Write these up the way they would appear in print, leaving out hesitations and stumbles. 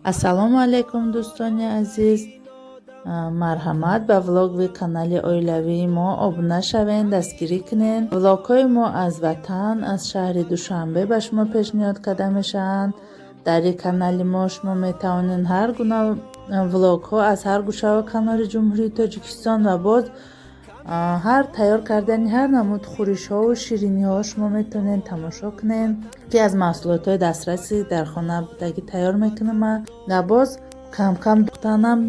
Ассалому алайкум, дӯстони азиз! Марҳамат, ба влоги канали оилавии мо обуна шавен, дастгирӣ кунед. Влогҳои мо аз ватан, аз шаҳри Душанбе ба шумо пешниҳод карда мешаванд. Дар ин канали мо шумо метавонед ҳар гуна влогҳо аз ҳар гӯшаву канори Ҷумҳурии Тоҷикистон ва боз ҳар тайёр кардани ҳар намуд хӯришҳову шириниҳо шумо метавонед тамошо кунед, ки аз маҳсулотҳои дастраси дар хона будагӣ тайёр мекунам ман. Ва боз камкам духтанам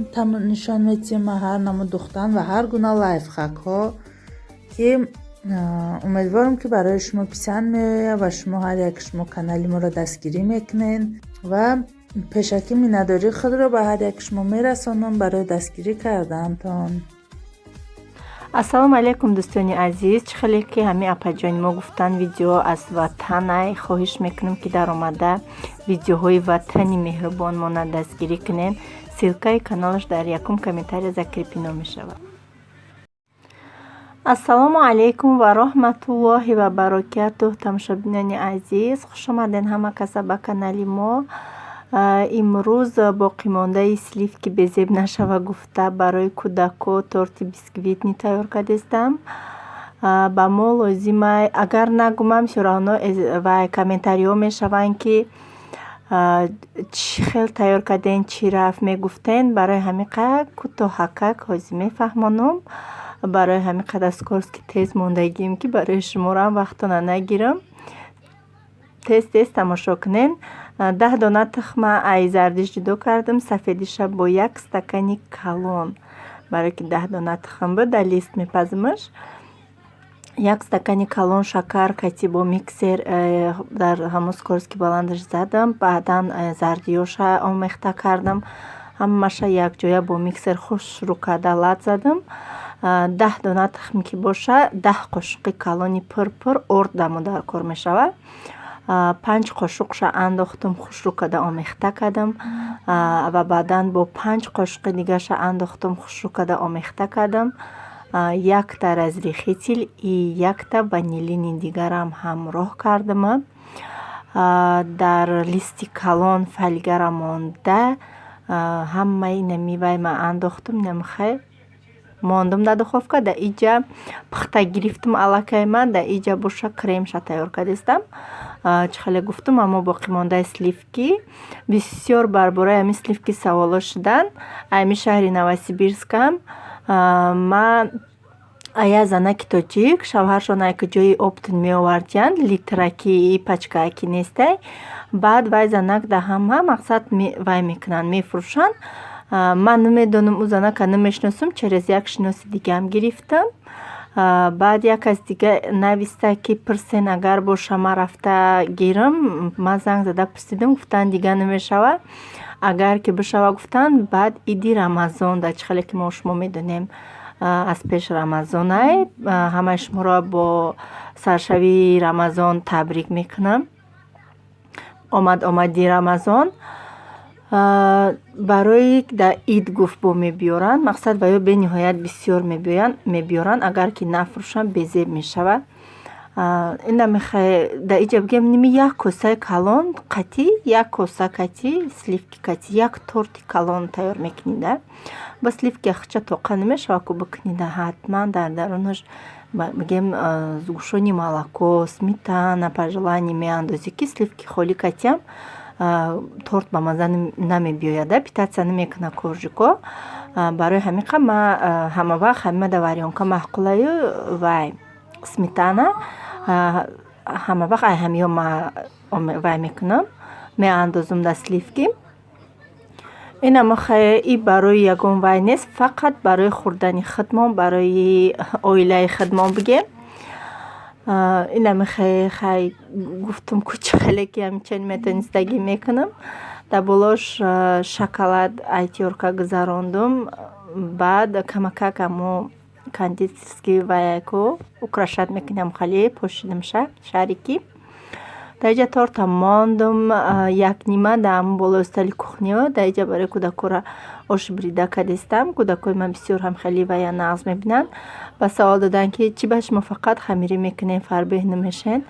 нишон медиҳем, ҳар намуд духтан ва ҳар гуна лайфхакҳо, ки умедворам, ки барои шумо писанд меояд ва шумо, ҳар яки шумо, канали моро дастгирӣ мекунед. Ва пешакӣ миннатдории худро ба ҳар яки шумо мерасонам барои дастгирӣ кардаантон. Ассалому алайкум, дӯстони азиз! Чӣ хеле ки ҳамин апаҷони мо гуфтанд, видео аз ватанай. Хоҳиш мекунам, ки даромада видеоҳои ватани меҳрубонмона дастгирӣ кунед. Ссылкаи каналаш дар якум комментария закрепено мешавад. Ассалому алайкум ва раҳматуллоҳи ва баракатуҳ, тамошобинони азиз! Хушомадед ҳама каса ба канали мо. Имрӯз боқимондаи сливки безеб нашава гуфта, барои кӯдако торти бисквитный тайёр кардестам. Ба мо лозима, агар нагумам, всё равно вай комментариҳо мешаванд, ки чӣ хел тайёр кардем, чӣ рафт мегуфтен. Барои ҳамин қадр кӯтоҳакак ҳозир мефаҳмонам. Барои ҳамин қадр скоростки тез мондагием, ки барои шуморо вақтона нагирам. Тез тез тамошо кунед. 10 дона тухма ай зардиш ҷудо кардам, сафедиша бо як стакани калон, барое ки 10 дона тухм буд, дар лист мепазимаш. Як стакани калон шакар кати бо миксер дар ҳамон скоростки баландаш задам. Баъдан зардиёша омехта кардам, ҳамаша якҷоя бо миксер хушрӯ карда лат задам. 10 дона тухм ки боша, 10 қошуқи калони пур-пур орд дамо дар кор мешавад. Панҷ қошуқша андохтам, хушрӯ карда омехта кардам ва баъдан бо панҷ қошуқи дигарша андохтам, хушрӯ карда омехта кардам. Якта разрыхлитель и якта ванилини дигарам ҳамроҳ кардама. Дар листи калон фольгара монда, ҳамаи инами вай ма андохтам, инамихай мондум дар духовка. Дар иҷа пухта гирифтум аллакай ман. Дар иҷа боша кремша тайёр кардистам. Чӣ хеле гуфтум, аммо боқимондаи сливки. Бисёр бар бораи ҳамин сливки саволҳо шуданд. Ами шаҳри Новосибирскам ман як занаки тоҷик, шавҳаршон як ҷои оптом меовардиянд, литраки, пачкааки нестай. Баъд вай занак дар ҳама мақсад вай мекунанд, мефурӯшанд. Ман намедонам, ӯ занака намешиносам, через як шиноси дигаам гирифтам. Баъд як кас дига нависта, ки пурсен, агар боша, ман рафта гирам. Ман занг зада пурсидам, гуфтанд, дига намешавад. Агар ки бишава, гуфтанд, баъд иди Рамазон да. Чӣ хеле ки мо шумо медонем, аз пеш Рамазонай. Ҳамаи шуморо бо саршавии Рамазон табрик мекунам. Омад омади Рамазон. Барои дар ид, гуфт, бо мебиёранд. Мақсад, ва ё бениҳоят бисёр мебиёранд, агар ки нафурӯшанд, безеб мешавад. Инамихе дар иҷа бигем, ними як косаи калон қатӣ, як коса кати сливки кати як торти калон тайёр мекунӣ да. Ба сливки яхча тоқа намешавад ку бикунӣ да, ҳатман дар дарунаш, бигем, сгущённое молоко, сметана по желанию меандозӣ, ки сливки холӣ катиам торт ба мазза намебиёяд да, питаться намекунад коржико. Барои ҳамин қа ман ҳама вақт ҳамима дар варёнка маъқулаю вай сметана ҳама вақт ай ҳамиё ма вай мекунам, меандозам дар сливки. Инама и барои ягон вай нест, фақат барои хӯрдани худмон, барои оилаи худмон бигем. Инамихе хай гуфтум ку, чӣ хеле ки ҳамчунин метонистагӣ мекунам. Дар болош шоколад ай тёрка гузарондум. Баъд камакак ҳамо кондитерский ваяко украшать мекунем, хеле пошидамша шарики. Дар иҷа торта мондум як нима дар ҳамон болои столи кухниё. Дар иҷа барои кӯдакора оши бурида кардистам. Кӯдакои ман бисёр ҳам хеле вая нағз мебинанд. Ба савол доданд, ки чӣ ба шумо фақат хамирӣ мекунем, фарбеҳ намешен.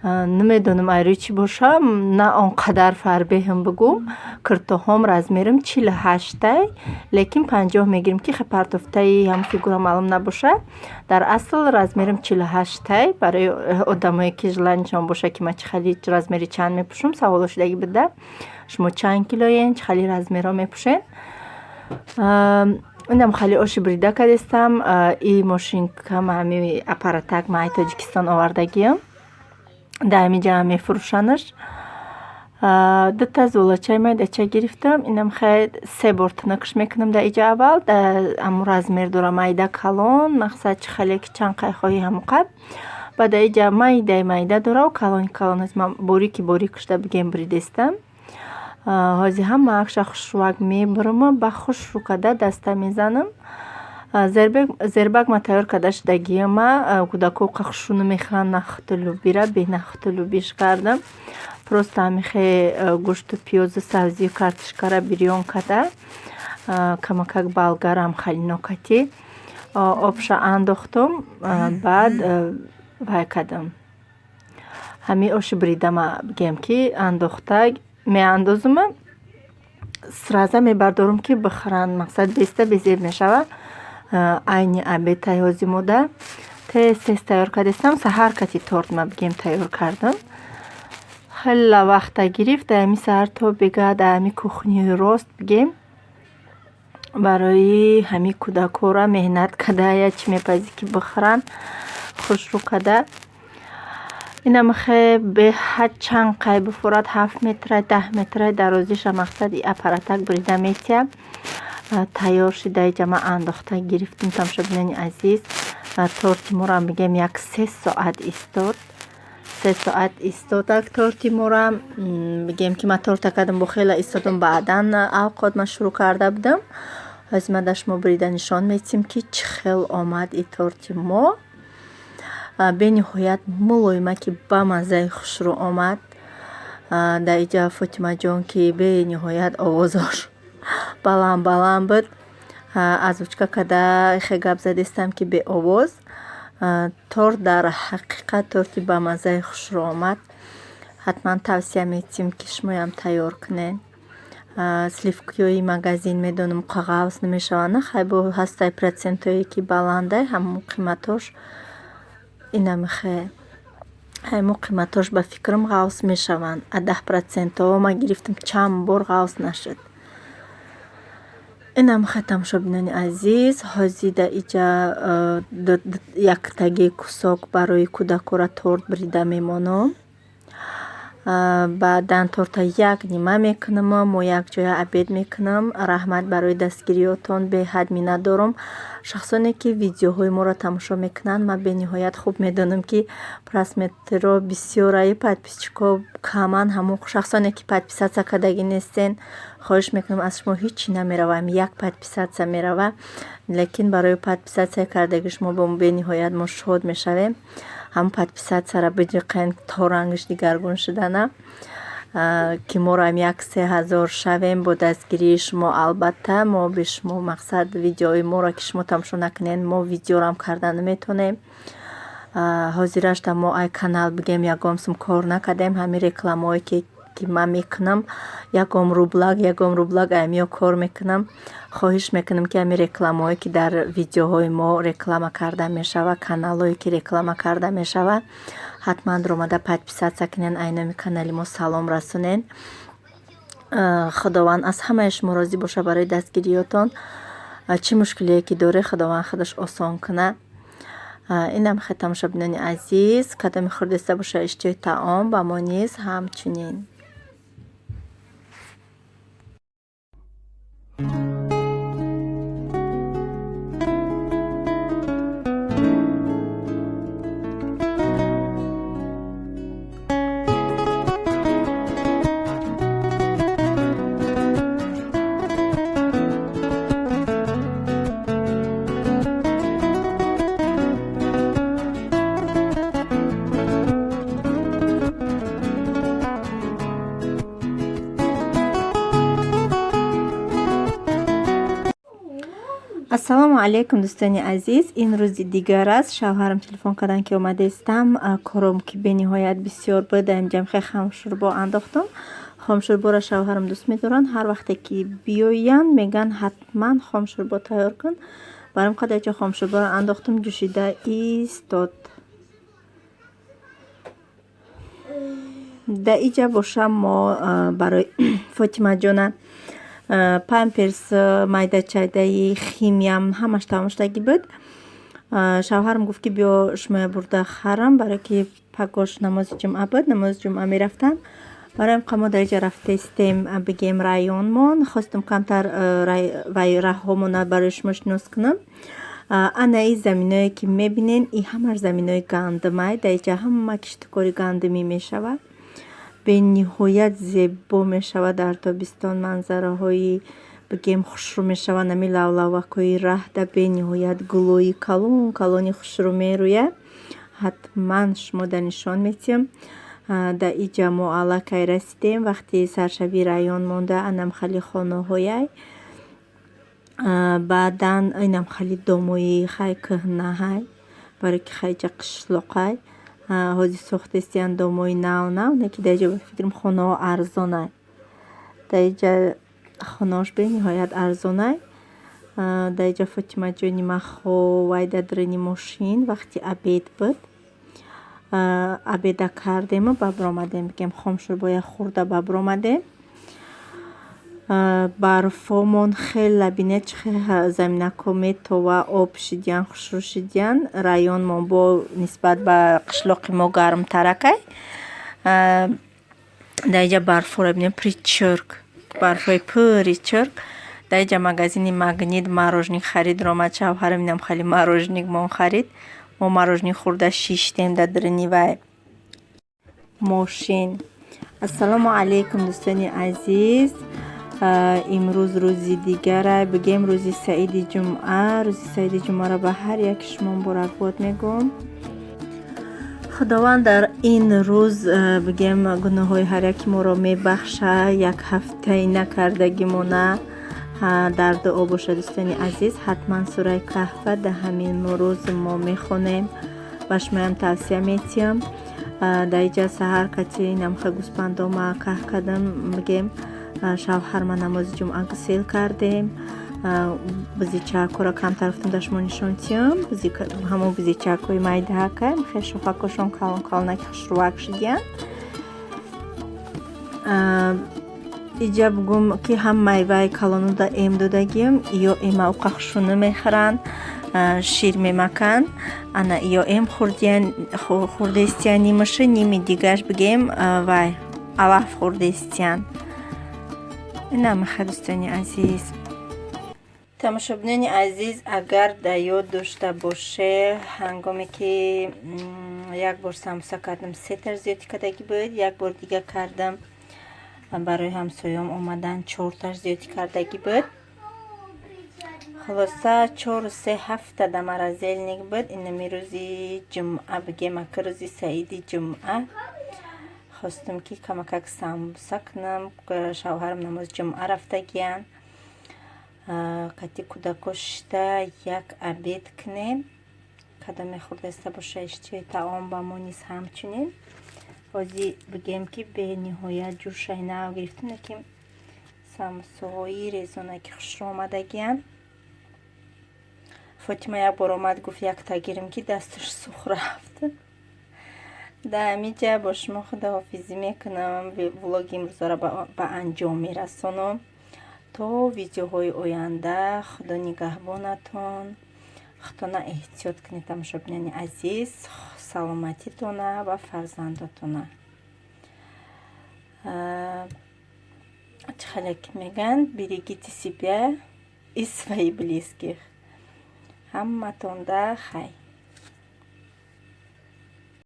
Намедонам айрӯи чӣ бошам, на он қадар фарбеҳам бигӯм. Киртоҳом размерам 48-ай, лекин 50 мегирем, ки хе партофтаи ҳам фигура маълум набошад. Дар асл размерам 48-ай. Барои одамое ки желанияшон боша, ки ман чӣ хели размери чанд мепӯшам, саволо шудагӣ буда. Шумо чанд килоен, чӣ хели размерҳо мепӯшен? Инам хеле оши бурида кардестам. И мошинкам, ҳами аппаратак ман ай Тоҷикистон овардагиам. Дар ҳамин ҷа мефурӯшанаш. Дута зулачаи майдача гирифтам. Инам хе се бор тунукш мекунам дар иҷа аввал. Ҳамун размер дора майда, калон, мақсад чӣ хеле ки чанд қай хоҳӣ, ҳамон қад. Баъд дар иҷа майдаи майда дора, калони калон аст. Ман борики борикшда бигем буридестам. Ҳозир ҳамаакша хушрӯак мебурам, ба хушрӯ карда даста мезанам. Зербак ма тайёр карда шудагиама. Кӯдако қа хушрӯ намехӯранд нахӯту лӯбира, бе нахӯту лӯбиш кардам. Просто ҳамихе гӯшту пиёзу сабзию картошкара бирён карда, камакак болгарам халино катӣ обша андохтум, баъд вай кардам. Ҳамин оши буридама бигем ки андохта меандозума, сразу мебардорам, ки бихӯранд. Мақсад беста безеб мешавад. Айни обед тайёр мода. Тез тез тайёр кардестам. Саҳар кати торт ма бигем тайёр кардам. Хеле вақта гирифт, дар ҳамин саҳар то бегаҳ дар ҳамин кухни рост бигем. Барои ҳамин кӯдакҳоро меҳнат карда, як чӣ мепазӣ, ки бихӯранд хушрӯ карда. Инам хе беҳад чанд қай бифурад, 7 метрай, 10 метрай дарозиша, мақсад и аппаратак бурида метиҳад. Тайёр шуда иҷа ман андохта гирифтем, тамошобинони азиз. Торти моро бигем як 3 соат истод. 3 соат истодак торти мора. Бигем ки ман торта кардам, бо хеле истодам, баъдан авқот ман шурӯъ карда будам. Ҳозир ман дар шумо бурида нишон медиҳем, ки чӣ хел омад и торти мо. Бениҳоят мулоима, ки ба маззаи хушрӯ омад. Дар иҷа Фотимаҷон, ки бениҳоят овозош баланд баланд буд, озвучка карда хе гап задестам, ки беовоз. Торт дар ҳақиқат торти ба маззаи хушрӯ омад. Ҳатман тавсия медиҳем, ки шумоям тайёр кунед. Сливкиҳои магазин медонам, қағавз намешаванд, хай бо ҳастай процентҳое ки баландай, ҳамон қиматош инамихе, ҳамон қиматош ба фикрам ғавз мешаванд. А 10 процентҳо ман гирифтам, чанд бор ғавз нашуд. Инамихе, тамошобинони азиз, ҳозир дар иҷа яктаги кусок барои кӯдакҳоро торт бурида мемонам. Баъдан торта як нима мекунам, мо якҷоя обед мекунам. Раҳмат барои дастгириётон, беҳад миннат дорам. Шахсоне ки видеоҳои моро тамошо мекунанд, ман бениҳоят хуб медонам, ки просмотрҳо бисёраю подписчикҳо каманд. Ҳамон шахсоне ки подписаться кардагӣ нестен, хоҳиш мекунам, аз шумо ҳеҷ чӣ намерава, як подписаться мерава, лекин барои подписаться кардагии шумо бениҳоят мо шод мешавем. Ҳамон подписатьсяро биҷиқен, то рангаш дигаргун шудана, ки моро як 3000 шавем бо дастгирии шумо. Албатта, мо бе шумо, мақсад, видеои моро ки шумо тамошо накунед, мо видеорам карда наметавонем. Ҳозирашта мо ай канал бигем ягон сум кор накардем. Ҳамин рекламаҳое ки ман мекунам, ягон рублак, ягон рублак аймиё кор мекунам. Хоҳиш мекунам, ки ҳамин рекламаҳое ки дар видеоҳои мо реклама карда мешавад, каналҳое ки реклама карда мешавад, ҳатман даромада подписаться кунед, ай номи канали мо салом расонед. Худованд аз ҳамаи шумо розӣ бошад барои дастгириётон. Чӣ мушкилие ки доред, Худованд худаш осон кунад. Инам хе, тамошобинони азиз, кадоме хӯрдеста бошад, иштиҳои таом, ба мо низ ҳамчунин. Ассалому алайкум, дӯстони азиз. Ин рӯзи дигар аст. Шавҳарам телефон карданд, ки омадаистам. Кором ки бениҳоят бисёр буд, дар инҷам хеле хамшӯрбо андохтам. Хомшӯрборо шавҳарам дӯст медоранд. Ҳар вақте ки биёянд, мегӯянд, ҳатман хомшӯрбо тайёр кун. Баром қадар ҷо хомшӯрборо андохтам, ҷӯшида истод. Дар иҷа бошам, мо барои Фотимаҷона памперс, майдачайдаи химиям ҳамаш тамом шудагӣ буд. Шавҳарам гуфт, ки биё, шумоя бурда харам, барое ки пагош намози ҷумъа буд, намози ҷумъа мерафтам. Барои ҳам мо дар иҷа рафтаистем, бигем, районмон. Хостам камтар вай раҳҳомона барои шумо шинос кунам. Ана и заминое, ки мебинен, и ҳамаш заминои гандумай. Дар иҷа ҳама киштукори гандумӣ мешавад. Бениҳоят зебо мешавад дар тобистон манзараҳои, бигем, хушрӯ мешаванд. Ами лавлавакҳои раҳда бениҳоят гулои калон калони хушрӯ мерӯяд. Ҳатман шумо дар нишон метиҳам. Дар иҷа мо аллакай расидем. Вақти саршавии район монда, анам хали хонаҳояй. Баъдан инам хали домои хай кӯҳнаҳай, барое ки хай иҷа қишлоқай. Ҳозир сохтаистиянд домои нав нав, не ки дар иҷа, ба фикрам, хонаҳо арзонай. Дар иҷа хонаҳош бениҳоят арзонай. Дар иҷа Фотимаҷони ман ховай дар даруни мошин. Вақти обед буд, обеда кардему ба биромадем, бигем, хомшӯрбоя хӯрда ба биромадем. Барфомон хеле, бинед, чӣ хел заминакҳо метова, об шидиян, хушрӯ шидиян. Районмон бо нисбат ба қишлоқи мо гармтаракай. Дар иҷа барфҳоро бинед, пури чирк, барфҳои пури чирк. Дар иҷа магазини Магнит мороженое харид омад шавҳарам, инам хеле мороженое мон харид. Мо мороженое хӯрда шиштем дар даруни вай мошин. Ассалому алайкум, дӯстони азиз. Имрӯз рӯзи дигарай, бигем, рӯзи саиди ҷумъа. Рӯзи саиди ҷумъаро ба ҳар яки шумо муборакбод мегӯм. Худованд дар ин рӯз, бигем, гуноҳҳои ҳар яки моро мебахшад, як ҳафтаи накардагимона. Дар дуо бошад, дӯстони азиз. Ҳатман сураи Каҳфа дар ҳамин рӯз мо мехонем, ба шумоям тавсия метиҳам. Дар иҷа саҳар кати инамха гӯспандома каҳ кардам, бигем, шавҳарма намози ҷумъа гусел кардем. Бузичакҳоро камтар гуфтам, дар шумо нишон тиҳам. Ҳамон бузичакҳои майдаҳакай, хел шохакҳошон калон калонаки хушрӯвак шудиянд. Иҷа бугум, ки ҳамаи вай калонуда эм додагием, ё эма уқа хушрӯ намехӯранд, шир мемаканд. Ана ё эм хӯрдаистиян нимаша, ними дигараш, бигем, вай алаф хӯрдаистиянд. Инамаха, дӯстони азиз. Тамошобинони азиз, агар дар ёд дошта боше, ҳангоме ки як бор самбуса кардам, сеташ зиёдӣ кардагӣ буд. Як бор дига кардам, барои ҳамсоём омадан, чорташ зиёдӣ кардагӣ буд. Хулоса, чору се ҳафта дар морозильник буд. Инами рӯзи ҷумъа, бигем, ака, рӯзи саиди ҷумъа хостам, ки камакак самбуса кунам. Шавҳарам намози ҷумъа рафтагиянд, кати кӯдако шишта як обед кунем. Кадоме хӯрдаиста боша, иштиҳои таом ба мо низ ҳамчунин. Ҳозир, бигем, ки бениҳоят ҷӯшай нав гирифтем, лекин самбусаҳои резонаки хушрӯ омадагиянд. Фотима як бор омад, гуфт, якта гирем, ки дасташ сух рафт. Дар ҳамиҷа бо шумо худоҳофизӣ мекунам, влоги имрӯзаро ба анҷом мерасонам. То видеоҳои оянда Худо нигаҳбонатон. Худтона эҳтиёт кунед, тамошобинони азиз, саломатитона ва фарзандотона. Чӣ хеле ки мегӯянд, берегите себя и своих близких. Ҳаматонда хайр.